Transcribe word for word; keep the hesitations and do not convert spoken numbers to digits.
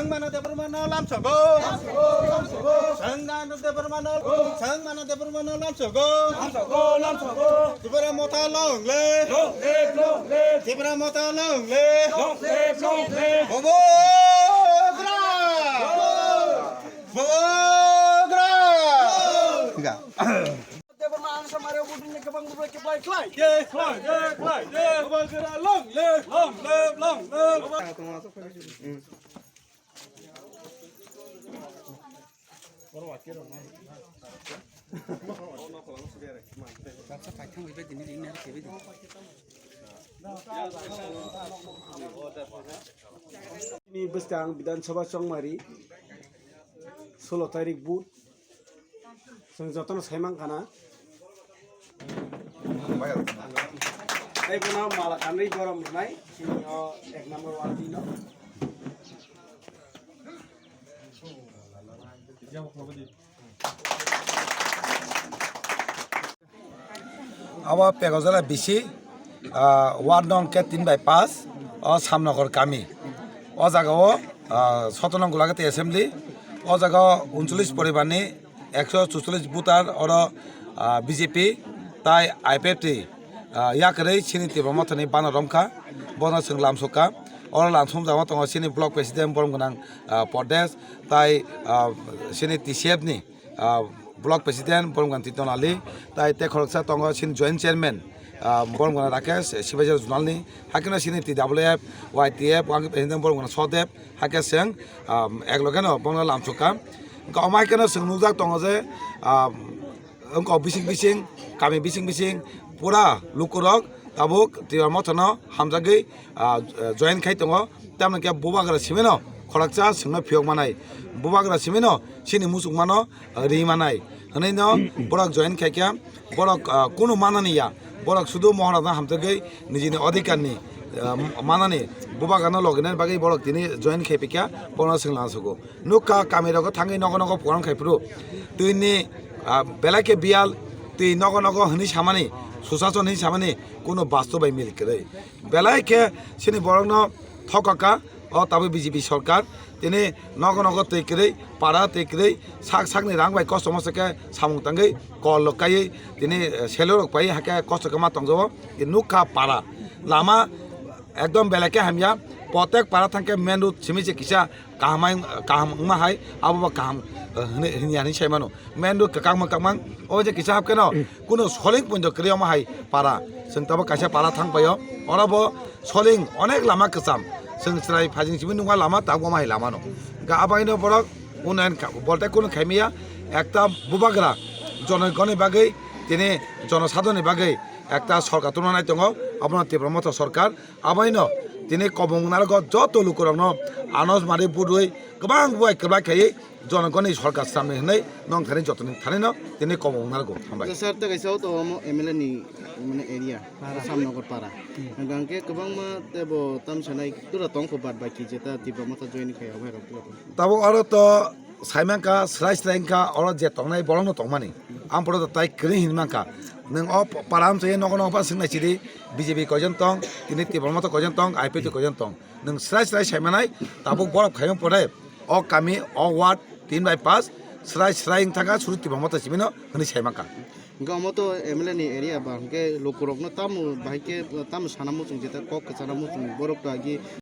Mano Debbarma no lamsogo. Sangna Debbarma no, Sangmano Debbarma no lamsogo. Tipra Motha long live. Tipra Motha long live. Bubagra. Bubagra. Debbarma ang samare budin ke bang budin ke bai klai. Ye klai, ye klai, ye. Bubagra long live, long live, long live. Ni bwskang Bidhan Sabha Chongmari, solo tarik bud. Chwng jotono sai mankha na. Tei bono mala kanwi borom rwnai, chini o ek number ward dino. Abo Pekojala bisi, ah, ward nong ke tin bai paanch, o Samnokor kami. O jaga o, ah, soto nong Gulagati assembly. O jaga o uncholish poribar ni ekso chucholish voter oro, ah, B J P tai I P F T, ah, yakarwi chini Tipra Mothani bana romkha, bono chwng lamsokha. Oro lamsokjagma tongo chini block president borom gwnang, ah, Pradesh tai, ah, chini T C F ni, ah, block president borom gwnang Titon Ali tai tei khoroksa tongo chini joint chairman, ah, borom gwnang Rakesh Sibajar Zonal ni, hakhe no chini T W F, Y T F, wngkha president borom gwnang Sodev, hakhe chwng, ah, eklogeno bono lamsokha. Wngkha omo hai kheno chwng nukjak tongo je, ah, wngkha bising bising, kami bising bising pura lukurok tabuk Tipra Mothano hamjagwi, ah, join khai tongo. Tamoni khe bubagra simino khoroksa chwngno phiyok manai, bubagra simino chini muchungmano ri manai hwnwi no borok join khai khe borok, ah, kunu manani ya, borok sudu Maharajno hamjagwi nijini odhikarni, ah, manani bubagrano loginani bagwi borok tini join khai phikha, bono chwng lamsogo. Nukha kamirogo thangwi nogo nogo program khai phuru twini, ah, belai khe biyal twi nogo nogo hwnwi samani, susason hwnwi samani kunu bastob bai mil kwrwi. Belai khe chini borokno thokaka o tabuk B J P sorkar. Tini nogo nogo twi kwrwi, para twi kwrwi, sak sakni rang bai kosto mosto khe samung tangwi kol rok kaiwi tini, eh, selo rok pai hakhe kosto khe ma tongjago. Tini nukha para lama ekdom belai khe hamya, protek para thangkhe main road simi se kisa kaham hai, kaham wngma hai, abo bo kaham, eh, hwnwi, hwnwi, hwnwi sai mano. Main road kwkang mwkang mang, o je kisa hap keno, kuno soling punjo kwrwi omo hai para. Chwng tabuk kaisa para thang paio, oro bo soling onek lama kwcham. Chwng chwrai phajing simi nungma lama tabuk omo hai lama no. Ga abaino borok unayan ka, bolte kuno khaimiya, ekta bubagra jonogoni bagwi, tini jonosadhoni bagwi ekta sorkar tubuna nai tongo, abono Tipra Motha sorkar. Abaino tini kobong narwgo joto lukurokno anos mari budui kwbang buai kwbak khaiwi jonogoni sorkar swnamni hwnwi nong thani jotoni thanino tini kobong narwgo. Hambai. Sir, tei kaisa o to omo M L A ni, mane, area, Para. Samnogor para. Hmm. Hwnkhe kwbangma tebo tamsanai tura tongkho bad baki jeta Tipra Motha join khai obo hai rok tura tong. Tabuk oro to saimankha, srai srai wngkha, oro je tongnai borokno tongmani. Amporo to tai kwrwi hinwi mankha. Nwng o para amchai nogo nogo phano swngnaisidi, B J P koijon tong, tini Tipra Motha koijon tong, I P F T koijon tong. Nwng srai srai saimanai, tabuk borok khaiyung pore, o kami, o ward, tin bai paanch, srai srai wngthangkha, suru Tipra Motha simino hwnwi saimankha. Hwnkhe omo to M L A ni area ba, hwnkhe lukurokno tamo bahai khe tamo sana muchung jeta kok kwchana muchung borok to agi